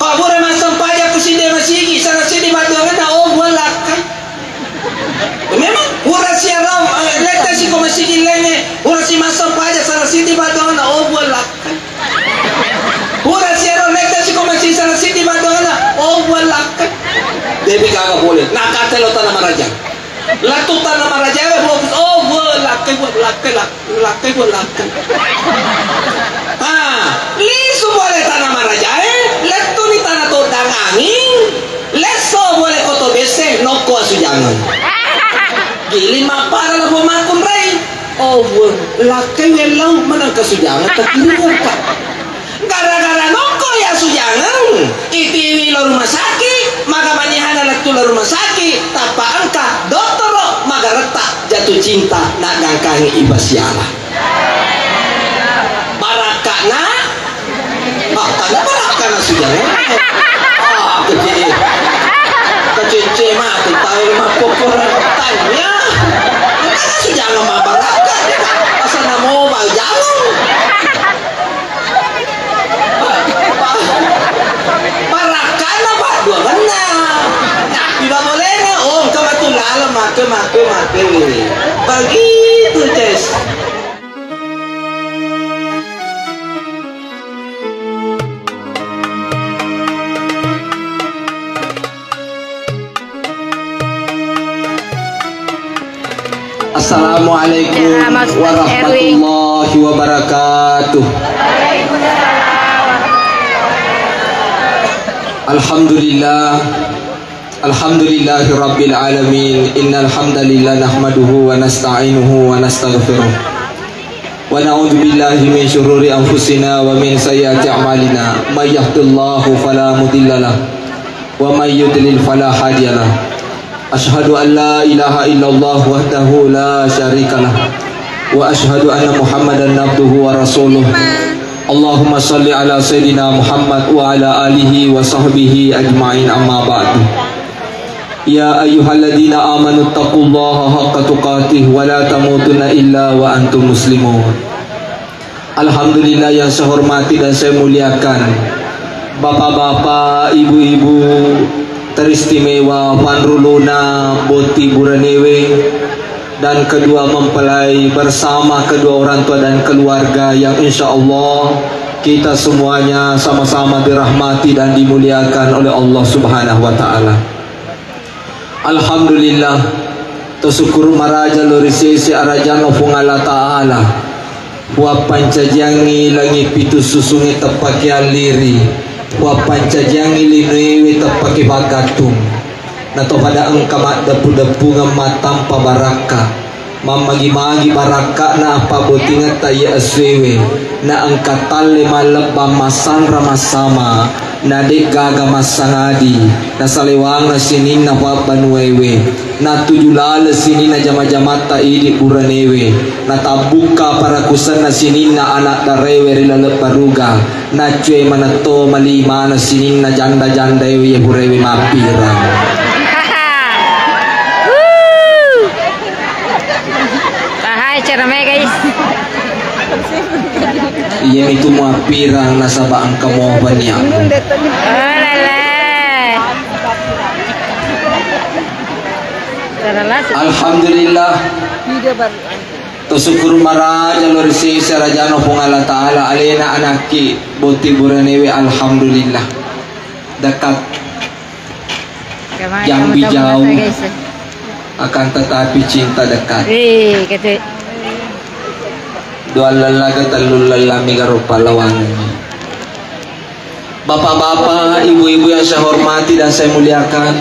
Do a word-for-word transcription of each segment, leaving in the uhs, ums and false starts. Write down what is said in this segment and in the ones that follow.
Pura massempajang ku siddi masigi, salah siddi madduangenna, oh, buang lakkai. Memang pura siarau, eh, letta siko masigi lengnge, pura si massempajang, salah siddi madduangenna, oh, buang lakkai. Pura siarau letta siko masigi, salah siddi madduangenna, oh, buang lakkai. Depi gaga boleh, nakate lo tanah maraja. Lettu tanah marajae, oh, oh, buang lakkai, buang lakkai, lakkai. Lakkai, buang lakkai. Ah, lisu pole tanah marajae, lettuni tanah toddang anging, lesso pole koto besse, nokko asujangeng. Giling mappara labo makkunrai. Oh, buang lakkai wellau menang kasujangeng, tapi lupa. Gara-gara nokko ya sujangeng, itiwi lo rumah sakit, maka manihana lettu lo rumah sakit, tappa engka dottoro magaretta jatuh cinta, naggangkangi ibasiala. Barakkana, ah, tanda barakkana sujangeng. Ah, kecil. Kecil mati, tahu lima pokok tanya. Kan sujangeng mabarakka, asal namo bau jalan. Barakkana padduangenna. Nah, tidak boleh, oh, engka matu laleng, make, make, make. Begitu, Ces. Assalamualaikum warahmatullahi wabarakatuh. Alhamdulillah. Alhamdulillahi rabbil alamin. Innal hamdalillah nahmaduhu wa nasta'inuhu wa nastaghfiruh. ونعوذ بالله من شرور أنفسنا ومن سيئات أعمالنا. من يهد الله فلا مضل له ومن يضلل فلا هادي له. أشهد أن لا إله إلا الله وحده لا شريك له وأشهد أن محمدا عبده ورسوله. اللهم صل على سيدنا محمد وعلى آله وصحبه أجمعين. أما بعد. يا أيها الذين آمنوا اتقوا الله حق تقاته ولا تموتن إلا وأنتم مسلمون. Alhamdulillah, yang saya hormati dan saya muliakan Bapak-bapak, Ibu-ibu, teristimewa Panruluna Boti Buranewe, dan kedua mempelai bersama kedua orang tua dan keluarga yang insya Allah kita semuanya sama-sama dirahmati dan dimuliakan oleh Allah Subhanahu wa Ta'ala. Alhamdulillah, to sukkuru maraja lo ri sese arajanna Puang Allah Ta'ala. Puang pancajiangngi langi pitu susungnge teppake alliri. Puang pancajiangngi linuewe teppake paggattung. Na to pada engka maddeppu-deppungeng mattampa barakka. Mammagi-magi barakka'na appabbottingetta iye essoewe, na engka talle mallebbang massanra massama, na de'gaga massangadi, nasalewangeng sininna pabbanuaewe, natuju laleng sininna jama-jamatta idi buranewe, natabbukka parakusenna sininna ana' darewe ri laleng baruga, naccue manetto mali maneng sininna janda-jandaewe iye puraewe mappirang. Wuh. Bahaya cara mai, guys. Iya mitu muappirang nasaba engka mopa niamu. Oh, lele. Alhamdulillah. To sukkuru maraja lo ri sese arajana Puang Allah Ta'ala, alena anakki Boti Buranewe, alhamdulillah. Dekat. Jambi jauh, akan tetapi cinta dekat. Wih, kata. Dua lellaga, tellu lella, mega rupa lawangi. Bapak-bapak, ibu-ibu yang saya hormati dan saya muliakan,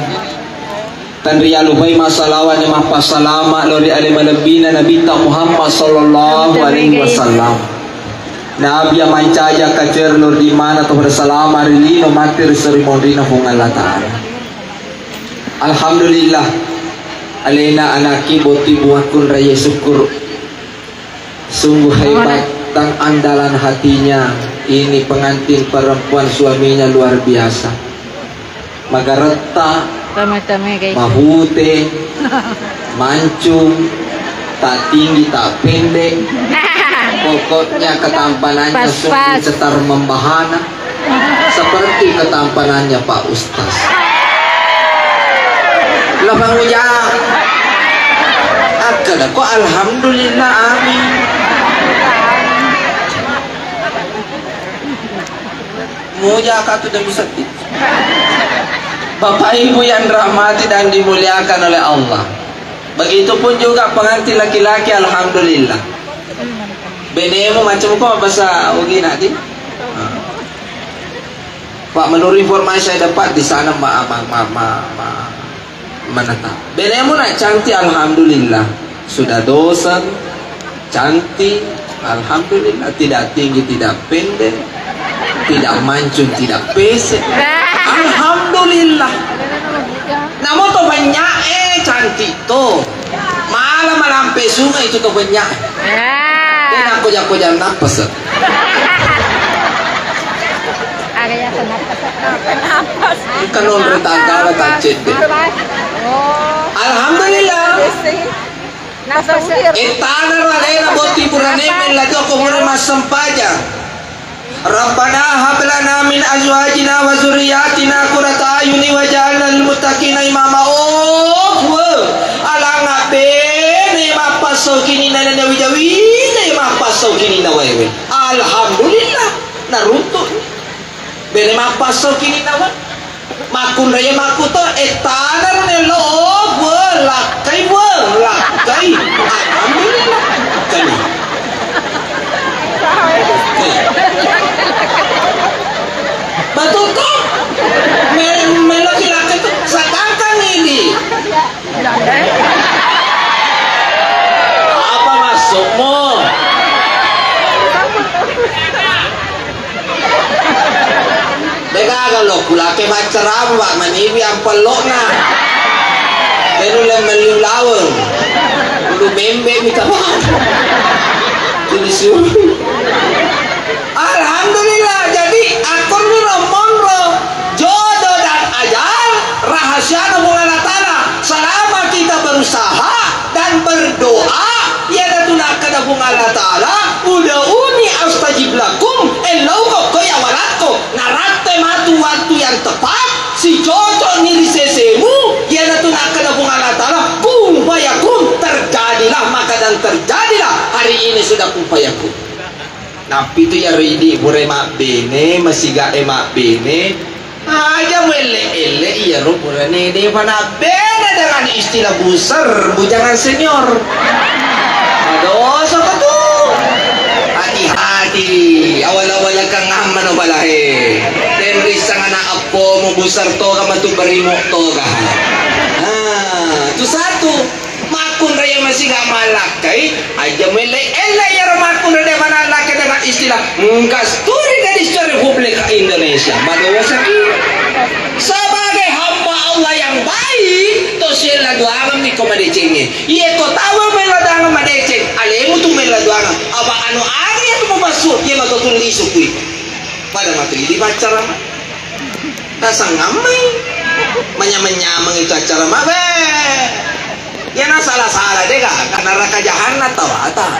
tenrialupai massalawa ni mappasalama lori ale malebbina Nabitta Muhammad sallallahu alaihi wasallam. Nabi yang mancaji akkacoero lori mana to bersalama ri lino mate ri seri monrina Puang Allah Ta'ala. Alhamdulillah, alena anakki Boti Buakkun raya syukur. Sungguh hebat dan andalan hatinya ini pengantin perempuan, suaminya luar biasa. Magaretta, mahute, mancung, tak tinggi, tak pendek. Pokoknya ketampanannya sungguh cetar membahana. Seperti ketampanannya Pak Ustaz. Lapang uja. Akkeda ko alhamdulillah, amin. Muja ka tu demi sedih. Bapak Ibu yang dirahmati dan dimuliakan oleh Allah. Begitupun juga pengantin laki-laki, alhamdulillah. Benemu macam ko bahasa Ugina di. Pak, menurut informasi saya dapat di sana ma, ma, ma, ma, ma, menetap. Benemu nak cantik, alhamdulillah. Sudah dosen, cantik, alhamdulillah. Tidak tinggi, tidak pendek, tidak mancung, tidak pesek. Alhamdulillah. Namo to banyak eh cantik to. Malah malampe sungai itu to banyak. Ah. Dia nak koja-koja napas. Area kenapa? Kenapa? Kan orang tetangga lah tak cedde. Oh. Alhamdulillah. Nasa udir. Ittana ro alena botting burane mella jokko mure massempajang. Rabbana hab lana min azwajina wa dzurriyyatina qurrata a'yuni waj'alna lil muttaqina imama. Oh, we. Alanga bene mappassau kininna na jawi-jawi, mappassau kininna waewe. Alhamdulillah, naruntu. Bene mappassau kininna wa. Makkunraie makkuto, eh, tanaro nello, oh, we, lakkai, we, lakkai. Alhamdulillah. Kami. Betul toh? Me-, meloki lakkai tu, sedangkan ini. Apa maksudmu? Degaga lo kulake maccarama, Pak, maniwi ampello'na. Tenu le melli ulaweng. Ulu membe mita, Pak. Tuli siu. Alhamdulillah, jadi akkoniro monro jodoh dan ajal rahasiana Puang Allah Ta'ala. Selama kita berusaha dan berdoa, iyanatu nakkeda Puang Allah Ta'ala, "Ud'uni astajib lakum," ellauko ko ya walakko, naratte matu waktu yang tepat, sicocokni ri sesemu, iyanatu nakkeda Puang Allah Ta'ala, "Kun fayakun," terjadilah, maka dan terjadilah. Hari ini sudah kun fayakun. Nappitu iyaro idi pura mabbene, masiga e mabbene. Aja muelle-elle iyaro purane depa nabbene dengan istilah buser, bujangan senior. Madosa ko tu. Hati-hati, awal-awal kang ammano balahe. Tenrissang anak eppomu buser toga matu berimo toga. Ah, tu satu. Makkunrai masiga malakkai, aja muelle-elle iyaro makkunrai de malakkai dengan istilah engka studi gadis cari publik Indonesia. Madosaki. Sebagai hamba Allah yang baik, to siella doangan mi ko madecengnge. Iye to tawa mella doangan madeceng, alemu tu mella doangan. Apa anu aga iya tu mumassu, iye matu tu lisu kui. Pada matu idi paccarama. Nasangammai. Manyameng-nyameng itu acara mabe. Iya na sala-sala dega, ka neraka jahannam tawata.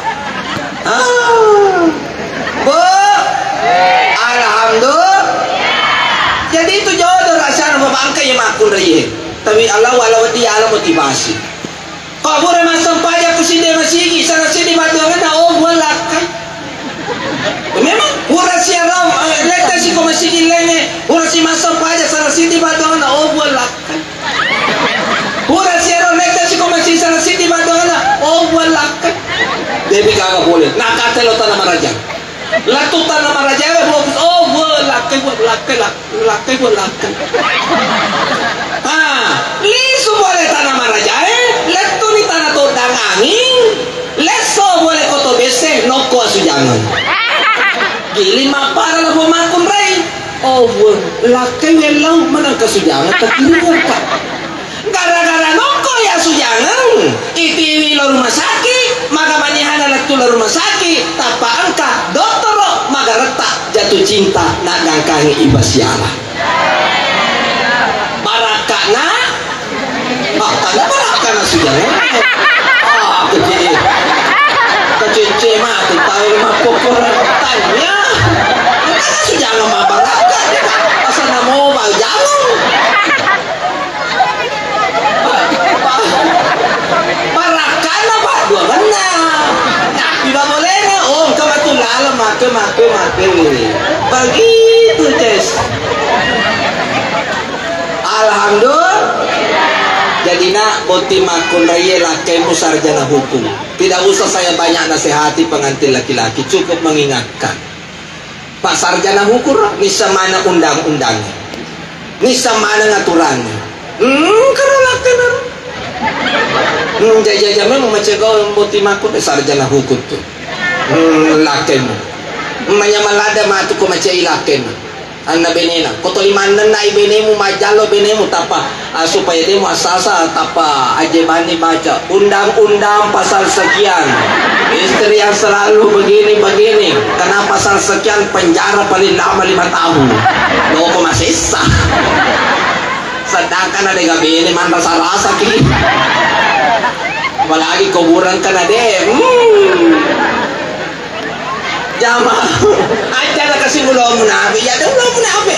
Ah. Bu. Alhamdulillah. Jadi itu jodoh rasanya, Bapak, engka iya makkunrai. Tapi Allah wala wedi ala motivasi. Ko pura massempajang ku siddi masigi, sala siddi madduangenna, oh, buang lakkai. Memang pura siarau, eh, letta siko masigi lenge, pura si massempajang sala siddi madduangenna, oh, buang lakkai. Pura siarau letta siko masigi sala siddi madduangenna, oh, buang lakkai. Depi kaga boleh, nakate lo tanah maraja. Lettu Tanah Marajae fokus, oh, we, lakkai, we, lakkai, lak-, lakkai, we, lakkai. Ah, lisu pole Tanah Marajae, lettuni Tanah Tondang Anging, lesso pole Koto Besse, nokko asujangeng. Giling mappara labo makkunrai. Oh, we, lakkai, we, lau, menang kasujangeng, takiringerta. Gara-gara nokko ya sujangeng, itiwi lo rumah sakit, maka manihana lettu lo rumah sakit, tappa engka dottoro magaretta jatuh cinta na gangkangi ibasiala. Barakkana, ah, tanda barakkana sujangeng. Ah, kecil. Kecil mati, tahu rumah pokok tanya. Sujangeng mabarakka, Asal namo mau jamu. Barakana, Pak, dua belas. Tidak boleh, oh, engka matu laleng, make, make, make. Begitu, Ces. Alhamdulillah. Jadi, nak, botting makkunraie lakkaimu sarjana hukum. Tidak usah saya banyak nasihati pengantin laki-laki, cukup mengingatkan. Pak sarjana hukum, nissa maneng undang-undang, nissa maneng aturan. Hmm, karo lakkena. Hmm, jaja-jaja memang macam kau botting makkunrai sarjana hukum tu. Hmm, lakkaimu. Manya malada matu ko macai lakkena. Anna benena, ko toli mannennai benemu, majjallo benemu, tappa, ah, supaya de muassasa, tappa aje banni baca undang-undang pasal sekian, istri yang selalu begini-begini, kena pasal sekian, penjara paling lama lima tahun. Loko masessa. Sedangkan ada gak bene manrasa-rasa ki. Apalagi kuburan kan ada. Hmm. Jama. Aja na kasi ulo munafi. Ya ada ulo munafi.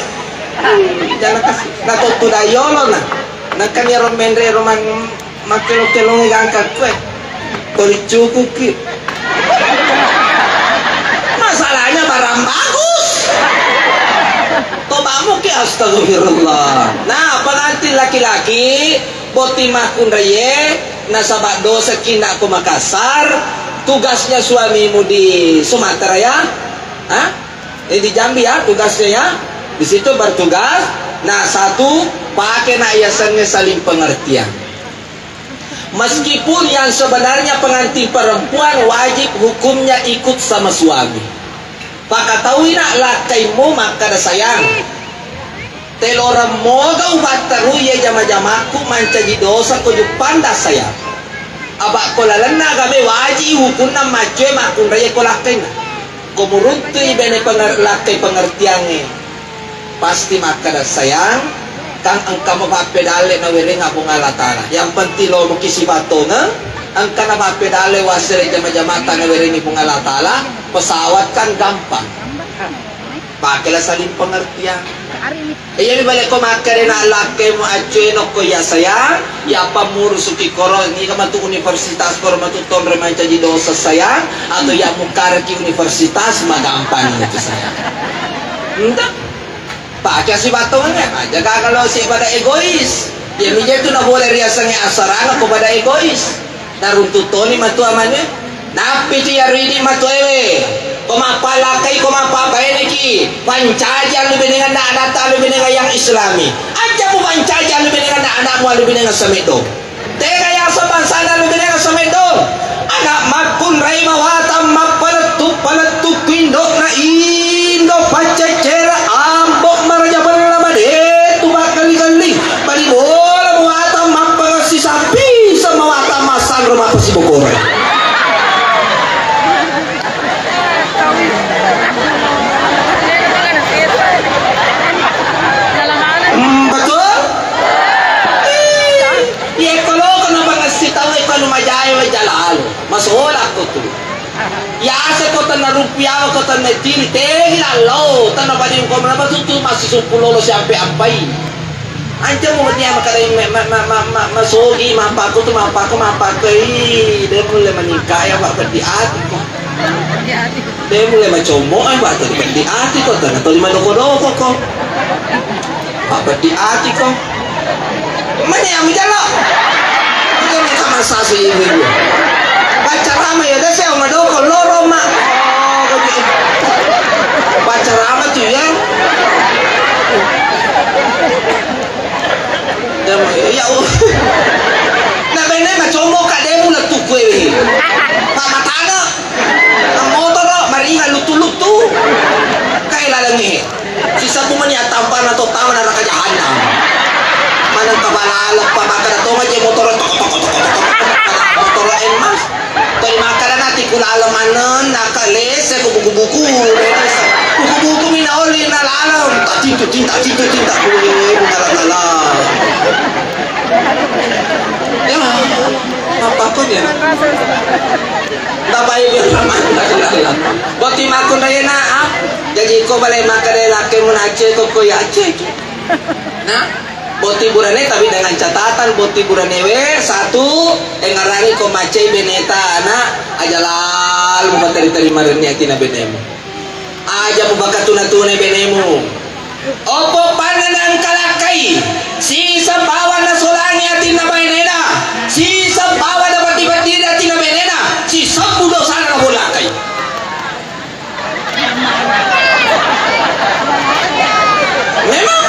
Jana kasi. Na to tu dayolo na. Nakkan ya romenre roman makelo-kelong gangka kue. Toli cukuki. Masalahnya barang bagus. Tobamu ki, astagfirullah. Nah, pengantin laki-laki, botting makkunraie, nasaba dosa kinna ko Makassar, tugasnya suamimu di Sumatera ya? Hah? Eh, di Jambi ya tugasnya ya. Di situ bertugas. Nah, satu, pakai nak yasengnge saling pengertian. Meskipun yang sebenarnya pengantin perempuan wajib hukumnya ikut sama suami. Pakataui nak lakkaimu makkada sayang. Teloreng moga ubatteru iye jama-jamakku mancaji dosa ko juppanda sayang. Apa ko lalenna agame waji hukunna maccoe makkunrai ko lakkainna. Ko muruttui bene penger-, lakkai pengertiangnge, pasti makkada sayang, kan engka mo pappedalle nawerengnga Puang Allah Taala. Yang penting lo muki sibatongeng, engka na pappedalle wassere jama-jamata nawerengngi Puang Allah Taala, pesawat kan gampang. Pakela saling pengertian. Iya mi bale ko makkeda na lakkemu accueno ko ya sayang, ya apa murusuki koro, niga matu universitas koro matu tonre mancaji dosa sayang, atau ya mukareki universitas magampang itu sayang. Entah. Pake sibatongeng aja kalau si pada egois. Ya mi je tu na boleh riasangnge asarana ko pada egois. Naruntu toni matu amane. Nappi tu yaridi matuewe. Ko mappalakkai, ko mappabaeneki, pancaji allu benenganna anatta allu benengan yang islami. Aja mu pancaji allu benenganna anakmu allu benengan sameddo. Tega yaseng bangsana allu benengan sameddo. Anak makkunrai mawatang mappalettu-palettu ku indo'na indo pacceccere ambo maraja bella madetu makkelli-kelli. Bali bola muatang mappangessi sappi, semawatang massanro mappasibokore. Hmm, betul? Ih, iya, kalau kena pangessi tau, eh, kalau majae, weh, jalalo. Masola ko tu. Yase ko tanna rupiah, ko tanna tiri, tegi lallo, tanna bading ko mana batu tu masih supu lolo siampe ampai. Anca mo dia makadai ma-, ma-, ma-, ma-, ma-, masogi, mappakku tu, mappakku, mappakku, ih, de mulle maningka ya, Pak, peddi ati ko. De mulle macommo, eh, Pak, tadi peddi ati ko, tanna toli madoko-doko ko. Apa di ati ko? Mane yang jalo? Itu minta masa sih ibu-ibu. Baca rame ya, deh, saya madoko loro, Mak. Oh, kau ji-, baca rame tuh ya. Ya, ya, uh. Nah, bene macommo kak demu letu kue. Pak matana. Motoro, maringa lutu-lutu. Kai lalengi. Sisebbu mani attampana to tama neraka jahannam. Maneng kabala leppa makkeda tonga je motoro tok, tok, tok, tok, tok, tok, motoro emas. Toi makkeda nati kulala maneng naka lese ku buku-buku. Buku-buku mina oli na laleng. Tak tintu tinta, tintu tinta. Kuwe, ngala-ngala. Ya, apa? Bapak Ibu yang rahmati Allah. Botting makkunraiye na, ah. Jaji ko bale makkeda lakkaimu na acce ko, ko ya acce. Nah, botting burane tapi dengan catatan botting buranewe satu, engngerangi ko maccei beneta na, aja lalo mupatteri-teri marenni atinna benemu. Aja mupakatuna-tunai benemu. Opo panna naengka lakkai, siseng bawang nasolangi atinna bainena, siseng bawang napeddi-peddiri atinna bainena, sisebbu dosana nabolakkai. Memang.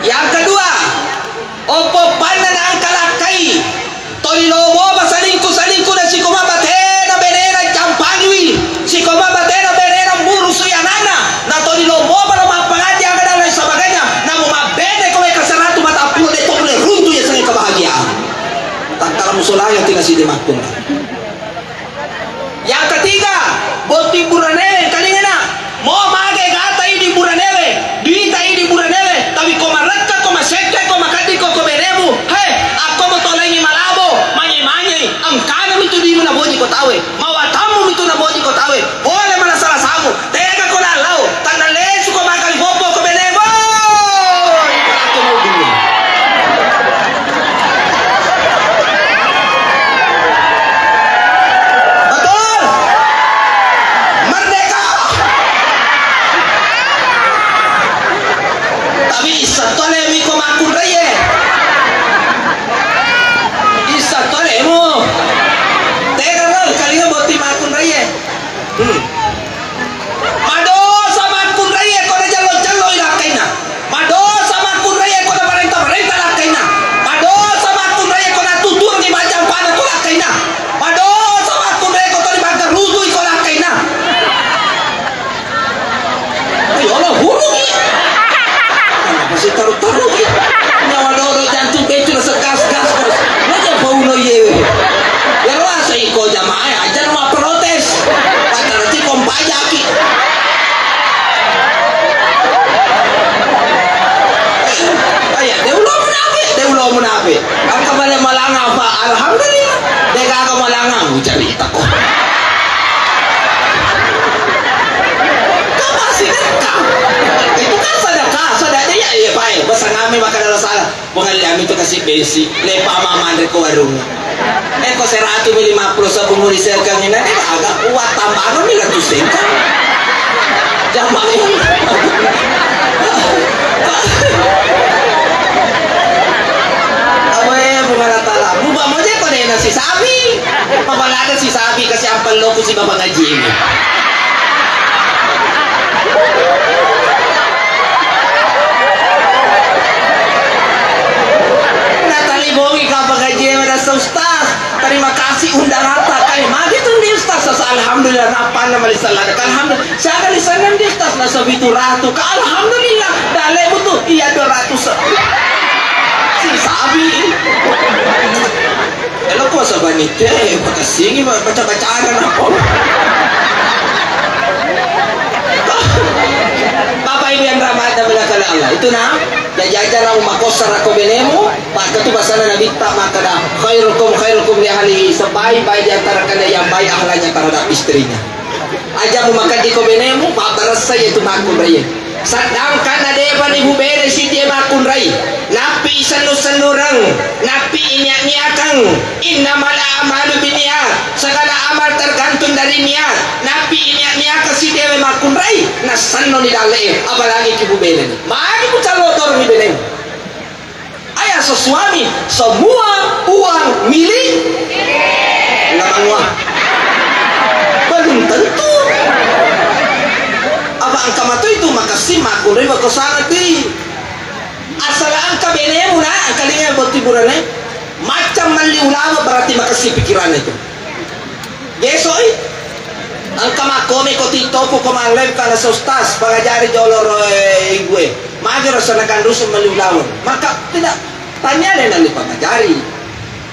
Yang kedua, opo panna naengka lakkai, toli lomoba salingku-salingku na sikoma batena benena campangiwi, sikoma batena benena murusui anakna, na toli lomoba lo mappangaji aga dan lain sebagainya, namo mabbene ko weka seratu mata pulo de to pule runtu ya sengi kebahagiaan. Takkala musolaya tina sidi makkung. Yang ketiga, botting buranewe engkalingana. Mo mage gata idi buranewe, duita idi buranewe, tapi ko marekka, ko masekke, ko makeddi, ko, ko benemu, he, akko mo tolengi malabo, manye-manye, engkana mitu duimu naboji ko tawe, mawatammu mitu naboji ko tawe, pole malasa-lasamu, tega ko lallau, tanna lesu ko makali popo ko benemu. Woi, ko mau dunia. Betul? Merdeka. Tapi isseng tolemu iko makkunraie. Isseng tolemu. Tega ro kalinga botting makkunraie. Hmm. Madosa makkunraie ko najello-jelloi lakkainna. Madosa makkunraie ko naparenta-parenta lakkainna. Madosa makkunraie ko natuturni majjampana ko lakkainna. Madosa makkunraie ko toli maggarutui ko lakkainna. Ya Allah, hurungi. Kenapa sih taruh-taruh ya? Nyawa dodo jantung becu rasa gas, gas, gas. Lo jangan bau lo ye. Ya lo asai ko jamaah aja nama protes. Pacar ti kompajaki. Aya, de ulo munafi, de ulo munafi. Angka bale malanga apa? Alhamdulillah. De gaga malanga, ucari tako. Kan masih dekat. Itu kan sedekah, sedekah ya, iya, baik. Pesan kami makan dalam salah. Pengalian itu kasih besi, lepa mama andre ke warung. Eh, ko seratu mi lima puluh sabu muri serkang ini, nanti agak kuat tambahan mi ratu sengkang. Jamaah. Awe, bunga rata lamu, ba moje ko nena si sabi. Mabalada si sabi kasi ampel lo ku si baba ngaji ini. Natalibongi kapang ngaji ini rasa ustaz. Terima kasih undangan tak kai. Magi tu ni ustaz, sasa alhamdulillah, napa nama lisan lada. Alhamdulillah. Siaga lisan dia ustaz, nasa pitu ratu. Ka alhamdulillah. Dale butuh, iya dua ratus. Si sabi. Elo ko sabani te, makasih ni baca-bacaan apa? Bapak Ibu yang rahmati dan dimuliakan Allah, itu nah, ya jajar mau makosar aku benemu, maka tu pasal Nabi tak makkada, khairukum khairukum li ahli, sebaik-baik di antara kalian yang baik ahlaknya terhadap istrinya. Aja mu makeddi ko benemu, mabbaressai itu makkunrai. Sedangkan na depa ni bubene sidie makkunrai, nappi isennu-sennureng, nappi inia-niakeng, innamal a'malu binniyat, segala amal tergantung dari niat, nappi inia-niakeng sidewe makkunrai, nasenno ni dalle'e, apalagi ki bubene ni. Magi ku callo toroni benemu. Ayah sesuami, semua uang milik. Enggak semua. Belum tentu. Apa engka matu itu makasih makkunrai bako sangat di. Asal engka benemu na, engka linga botting burane. Macam melli ulama berarti makasih pikirannya itu. Besoi, engka makkome ko TikTokku ko malleng kana ustaz, pangajari jolo ro, eh, ibue. Magi rasa nakanrusu melli ulaweng. Maka tidak tanya le nalli pangajari.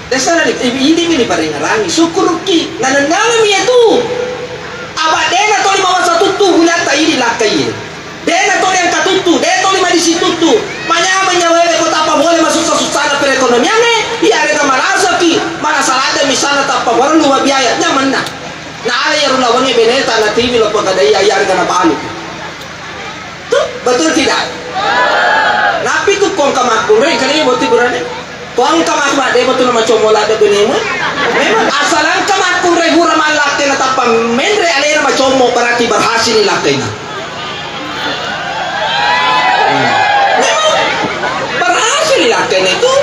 Desa nalli, eh, ini mini paringarangi. Syukurki, nanennami ya tu. Abak dena toli mawasa tuttu, hulatta ini lakkai. Dena toli angka tuttu, dena toli madisi tuttu. Manyameng nyawae ko tappa bole masussa-sussana pere Ekonomiangnge, iyarega malasaki, malasa ladde misalna tappa parellu mabiaya, nyamenna. Nala iyaro lawengnge beneta natiwi lo pegadaiya, iyarega nabalu. Tu, betul tidak? Napi tu kongka makkunrai kali boti burane. Kongka makkunrai, de betul nama commo ladde benemu. Memang asal engka makkunrai hura mallakkena tappa menre alena macommo, berarti berhasil ni lakkena. Memang berhasil ni lakkena itu.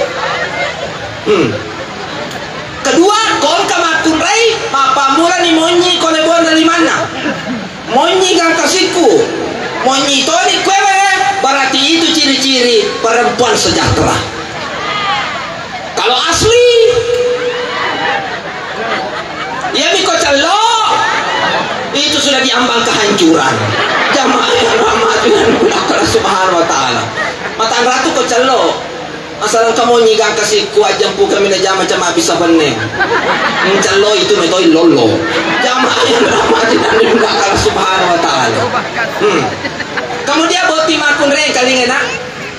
Hmm. Kedua, kongka makkunrai, mappammulani monyi ko leboanna limanna. Monyi gangka sikku, monyi toni kuewe, berarti itu ciri-ciri perempuan sejahtera. Kalau asli, iyami ko cello, itu sudah diambang kehancuran. Jamaah yang rahmati dan dimuliakan Allah Subhanahu wa Ta'ala. Matanratu ko cello, asal engka monyi gangka sikku, ajjempu kami na jama cama bisa penne. Cello itu metoi lollo. Jamaah yang rahmati dan dimuliakan Allah Subhanahu wa Ta'ala. Hmm. Kemudian boti makkunrai kalingena.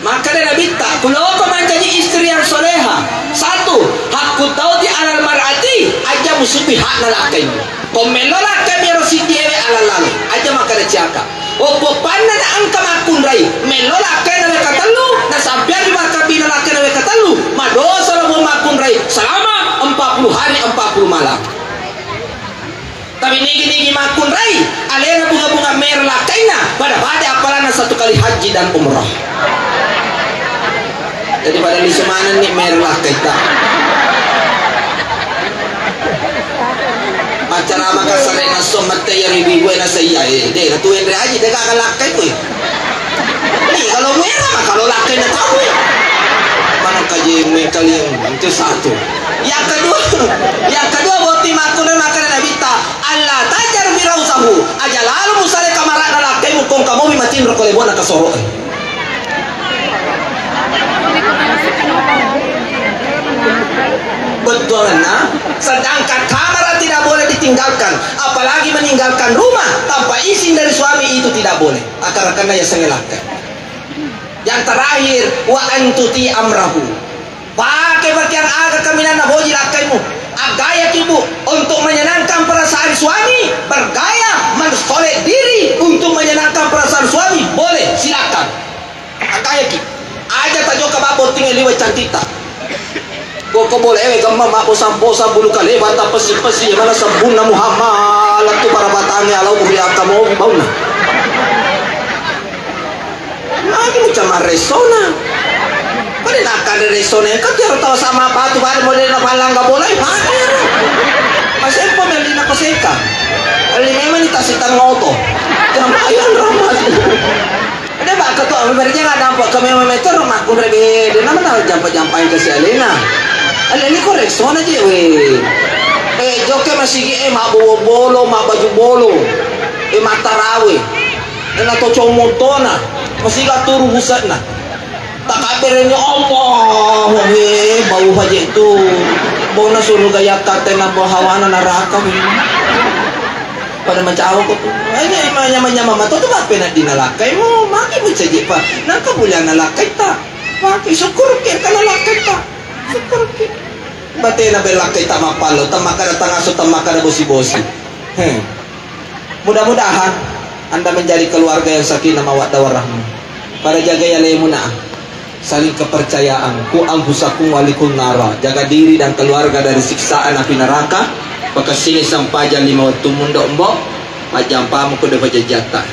Makkeda Nabitta, kuloko mancaji istri yang soleha. Satu, hakku tauti alal mar'ati, aja musupi hakna lakkaimu. Ko mello lakkaimu ero siddiewe alal lalo, aja makkeda ciaka. Oppo panna na engka makkunrai, mello lakkaina wekka tellu, na sampeang ri makkabina lakkaina wekka tellu, madosa lo makkunrai selama empat puluh hari empat puluh malam. Tapi nigi-nigi makkunrai, alena bunga-bunga mera lakkaina, pada-pada appalanna satu kali haji dan umrah. Jadi pada lisu manenni mera lakkaita. Macara maka sare nasso mette ya ribi gue na saya, eh, de na tuwe haji de ka lakkai kue. Ih, kalau muera mah kalau lakkaina tau. Mana kaji me kalian itu satu. Yang kedua, yang kedua boti makkunrai makkeda Nabitta, Allah tajar firausahu, aja lalu musale kamarana lakkaimu kong kamomi matinro ko lebona kasoro. Betuanna, sedangkan kamar tidak boleh ditinggalkan, apalagi meninggalkan rumah tanpa izin dari suami itu tidak boleh. Akar-akarna ya sengelakkan. Yang terakhir, wa antuti amrahu. Pake pakeang aga kaminang naboji lakkaimu. Aggayaki, Bu, untuk menyenangkan perasaan suami, bergaya mensolek diri untuk menyenangkan perasaan suami, boleh, silakan. Aggayaki. Aja tajoka mabbotting liwe cantikta. Boko bolewe gemma mabosang-bosang bulu kalebata pesi-pesi mana sembunna Muhammad lettu parabatangnge alau uri akkamomi baunna. Magi mucamang ressona. Pada nakkada ressona engka tiaro tau sama batu pada model na pallangga bola e pake. Masempo melli na paseka. Alli memang ni tasitang oto. Kenapa ayo rahmat. Ada bak ketua berjalan ada apa kami memetor makkunrai bede nama na jampa-jampai ke si alena. Alli ni ko ressona je we. Eh joke masigi eh mak bobo bolo, mak baju bolo. Eh mak tarawe. Ena to comotona, masiga turu busetna. Takabberengngi Allah, we, bau haje tu. Bauna suruga yakkatte na bahawana naraka, we. Pada mancawa ko tu. Aja ima nyama-nyama mato tu bape na dina lakkai mo, maki mucaji pa. Nangka buliana lakkai ta. Maki syukur ke kana lakkai ta. Syukur ke. Batena bellakkai ta mappallo, tamakkada tangaso, tamakkada bosi-bosi. He. Mudah-mudahan Anda menjadi keluarga yang sakinah mawaddah warahmah. Pada jagai alemu na, saling kepercayaan. Ku anfusakum wa ahlikum nara. Jaga diri dan keluarga dari siksaan api neraka. Pakessini sempajang lima wettu mundo embo. Majjampamu kudu pajajjatta.